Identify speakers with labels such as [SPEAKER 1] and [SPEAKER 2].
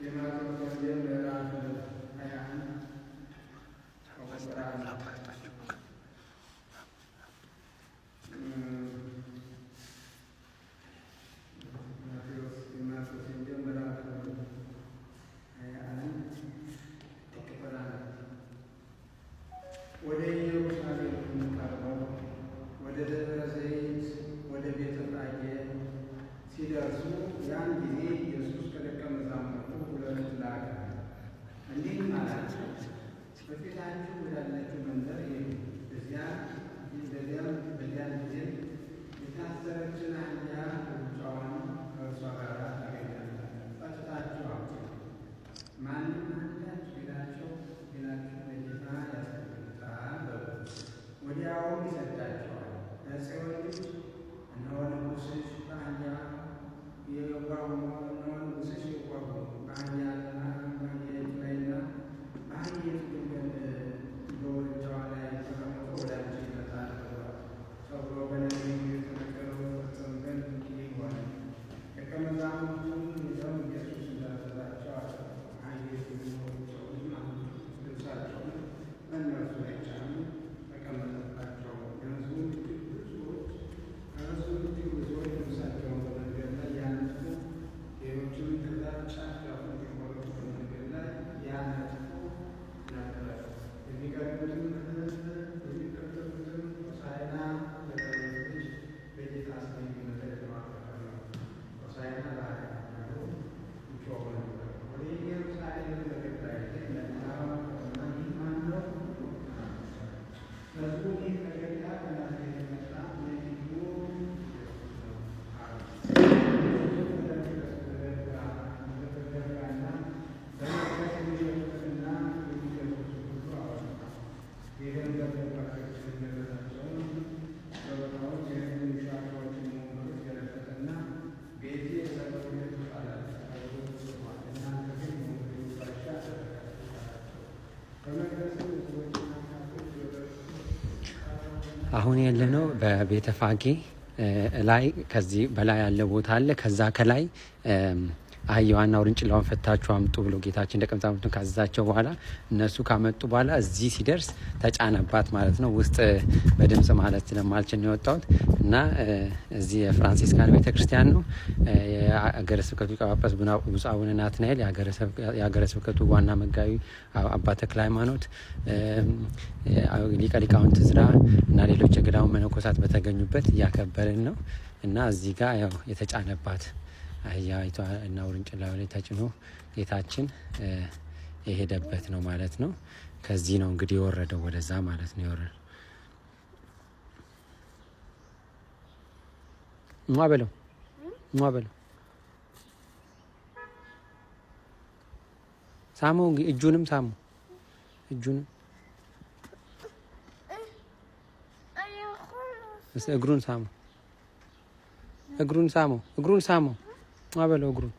[SPEAKER 1] የማቴዎስ ወንጌል ምዕራፍ 21 ከቁጥር 1። የማቴዎስ ወንጌል ምዕራፍ 21 ቁጥር 1። ወደ ኢየሩሳሌም ቀርበው ወደ ደብረ ዘይት ወደ ቤተ ፋጌ ሲደርሱ ያን ጊዜ ኢየሱስ ከደቀ መዛሙርቱ ሁለቱን ላከ፣ እንዲህም አላቸው፦ በፊታችሁ ወዳለችው መንደር ሂዱ። በዚያን ጊዜም የታሰረችን አህያ ውርንጫዋን ከእርሷ ጋር ታገኛላችሁ፣ ፈትታችሁ አምጡ። ማንም አንዳች ቢላችሁ ለጌታ ያስፈልጉታል በሉ፣ ወዲያውም ይሰዳቸዋል። ለጽዮን ልጅ እነሆ ንጉሥሽ በአህያ የዋህ ሆኖ እነሆ ንጉሥሽ የዋህ ሆኖ በአህያና በአህያይቱ ላይና በአህያይቱ ግልገል በውርንጫዋ ላይ ተቀምጦ ወደ አንቺ ይመጣል በሏት ተብሎ በነቢዩ የተነገረው ይፈጸም ዘንድ ይህ ሆነ። ደቀ መዛሙርቱም ሄደው ኢየሱስ እንዳዘዛቸው አደረጉ። አህያይቱንም ውርንጫውንም አመጡ፣ ልብሳቸውን በእነርሱ ላይ ጫኑ፣ ተቀመጠባቸው። ከሕዝቡም እጅግ ብዙዎች ልብሳቸውን በመንገድ ላይ ያነጥፉ፣ ሌሎችም ከዛፍ ጫፍ ጫፉን እየቆረጡ በመንገድ ላይ ያነጥፉ ነበር። የሚቀድሙትም ሕዝብ የሚከተሉትም ሆሳዕና ለዳዊት ልጅ በጌታ ስም የሚመጣ የተባረከ ነው፣ ሆሳዕና በአርያም እያሉ ይጮኹ ነበር። ወደ ኢየሩሳሌም በገባ ጊዜ መላው ከተማ ይህ ማን ነው ብሎ ተናገረ። ሕዝቡ ይህ ከገሊላ ከናዝሬት የመጣ ነቢዩ ኢየሱስ ነው አሉ። ኢየሱስም ወደ መቅደስ ገባና በመቅደስ የሚሸጡትንና የሚገዙትን ሁሉ አወጣ። የገንዘብ ለዋጮችን ገበታቸውን ገበታዎች የሻጮችን ወንበሮች ገለበጠና ቤቴ የጸሎት ቤት ትባላለች ተብሎ ተጽፏል፣ እናንተ ግን የወንበዴዎች ዋሻ አደረጋችሁት አላቸው። በመቅደስም ዕውሮችና አንካሶች
[SPEAKER 2] አሁን ያለነው በቤተ ፋጌ ላይ ከዚህ በላይ ያለ ቦታ አለ። ከዛ ከላይ አህያዋና ውርንጭላዋን ፈታችሁ አምጡ ብሎ ጌታችን ደቀ መዛሙርቱን ካዘዛቸው በኋላ እነሱ ካመጡ በኋላ እዚህ ሲደርስ ተጫነባት ማለት ነው። ውስጥ በድምጽ ማለት ስለማልችል ነው የወጣሁት እና እዚህ የፍራንሲስካን ቤተክርስቲያን ነው። የሀገረ ስብከቱ ሊቀ ጳጳስ ብፁዕ አቡነ ናትናኤል፣ የሀገረ ስብከቱ ዋና መጋቢ አባ ተክለ ሃይማኖት፣ ሊቀ ሊቃውንት ዕዝራ እና ሌሎች የገዳሙ መነኮሳት በተገኙበት እያከበርን ነው እና እዚህ ጋር ያው የተጫነባት አህያይቷ እና ውርንጭላው ላይ ተጭኖ ጌታችን የሄደበት ነው ማለት ነው። ከዚህ ነው እንግዲህ የወረደው ወደዛ ማለት ነው የወረደው። ሟ በለው ሟ በለው ሳመው፣ እጁንም ሳመው፣ እጁንም እግሩን ሳመው፣ እግሩን ሳመው፣ እግሩን ሳመው፣ ሟ በለው እግሩን።